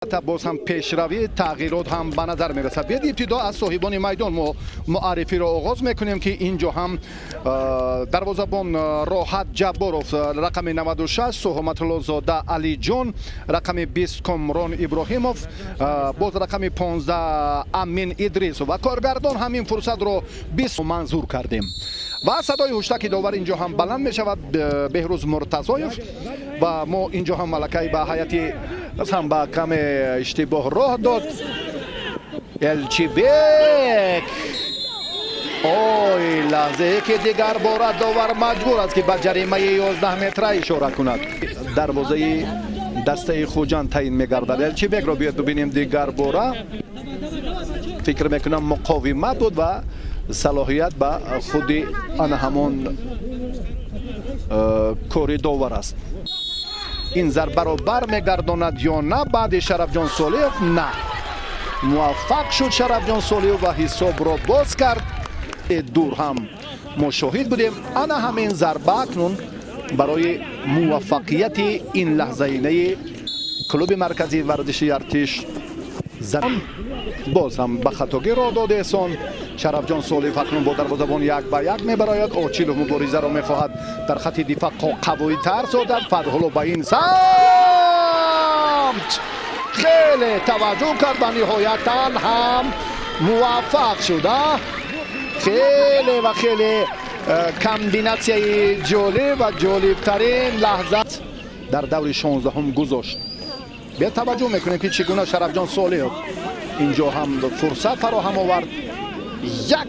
Боз ҳам пешравӣ, тағйирот ҳам ба назар мерасад. Биёед, ибтидо аз соҳибони майдон мо муаррифиро оғоз мекунем, ки инҷо ҳам дарвозабон Роҳат Ҷабборов, рақами 96 Суҳматуллозода Алиҷон, рақами 20 Комрон Иброҳимов, боз рақами 15 Амин Идрисов ва коргардон ҳамин фурсатро 20 манзур кардем. Ва садои ҳуштаки довар инҷо ҳам баланд мешавад, Беҳрӯз Муртазоев. Ва мо инҷо ҳам малакаи ба ҳайати ҳам ба каме иштибоҳ роҳ дод. Элчибек, ой, лаҳзае ки дигар бора довар маҷбур аст, ки ба ҷаримаи 11 метра ишора кунад. Дарвозаи дастаи Хуҷанд таъин мегардад. Элчибекро биёед бибинем дигар бора. Фикр мекунам, муқовимат буд ва салоҳият ба худи ана ҳамон кори довар аст. Ин зарбаро бармегардонад ё на? Баъди Шарафҷон Солиев на муваффақ шуд Шарафҷон Солиев ва ҳисобро боз кард. Дур ҳам мо шоҳид будем. Ана ҳамин зарба акнун барои муваффақияти ин лаҳзаинаи клуби марказии варзиши Артиш боз ҳам ба хатогӣ роҳ дод Эҳсон. Шарафҷон Солиев акнун бо дарвозабон як ба як мебарояд. Очилов муборизаро мехоҳад дар хати дифоъ қавитар созад. Фатҳулло ба ин самт хеле таваҷҷӯҳ кард ва ниҳоятан ҳам муваффақ шуда. Хеле ва хеле комбинатсияи ҷолиб ва ҷолибтарин лаҳза дар даври 16-ҳум гузошт. Биё, таваҷҷӯҳ мекунем, ки чӣ гуна Шарафҷон Солиев инҷо ҳам фурсат фароҳам овард. Як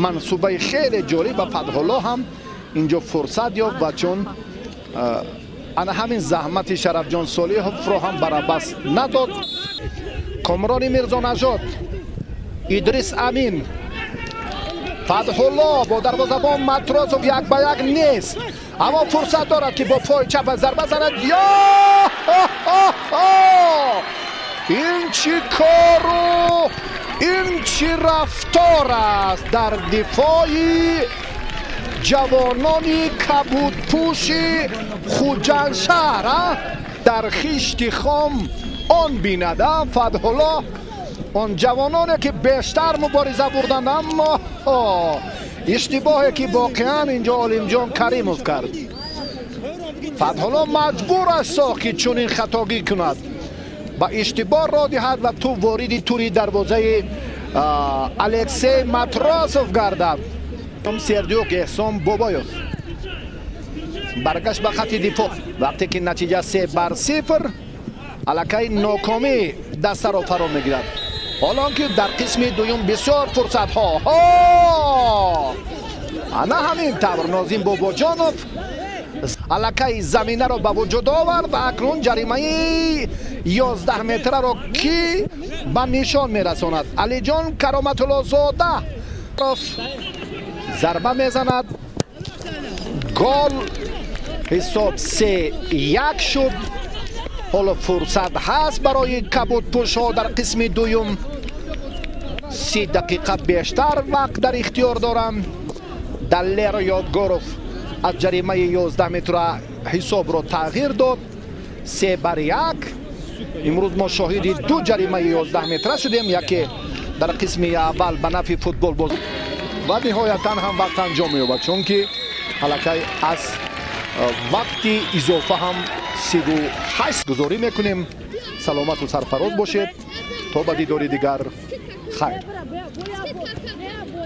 мансубаи хеле ҷолиб ва Фатҳулло ҳам инҷо фурсат ёфт ва чун ана ҳамин заҳмати Шарафҷон Солиҳовро ҳам барабас надод. Комрони Мирзонажод, Идрис Амин, Фатҳулло бо дарвозабон Матросов як ба як нест, аммо фурсат дорад, ки бо пои чапа зарба занад. Ё, ин чӣ кору ин чӣ рафтор аст дар дифои ҷавонони кабудпӯши Хуҷандшаҳр? Дар хишти хом он бинада Фатҳулло. Он ҷавононе, ки бештар мубориза бурданд, аммо иштибоҳе, ки воқеан инҷо Олимҷон Каримов кард, Фатҳулло маҷбур аст сохт, ки чунин хатогӣ кунад, ба иштибоҳ роҳ диҳад ва тӯб вориди тури дарвозаи Алексей Матросов гардад. Сердюк, Эҳсон Бобоев баргашт ба хати дифоъ. Вақте ки натиҷа 3-0, аллакай нокомӣ дастаро фаро мегирад, ҳолон ки дар қисми дуюм бисёр фурсатҳо. Ана ҳамин тавр Нозим Бобоҷонов аллакай заминаро ба вуҷуд овард ва акнун ҷаримаи 11 метраро кӣ ба нишон мерасонад? Алиҷон Кароматуллозода зарба мезанад. Гол! Ҳисоб 3-1 шуд. Ҳоло фурсат ҳаст барои кабудпӯшҳо. Дар қисми дуюм 30 дақиқа бештар вақт дар ихтиёр доранд. Далер Ёдгоров аз ҷаримаи 11 метра ҳисобро тағйир дод, 3-1. Имрӯз мо шоҳиди ду ҷаримаи 11 метра шудем, яке дар қисми аввал ба нафъи футбол боз ва ниҳоятан ҳам вақт анҷом меёбад, чунки аллакай аз вақти изофа ҳам 38 гузорӣ мекунем. Саломату сарфароз бошед, то ба дидори дигар, хайр.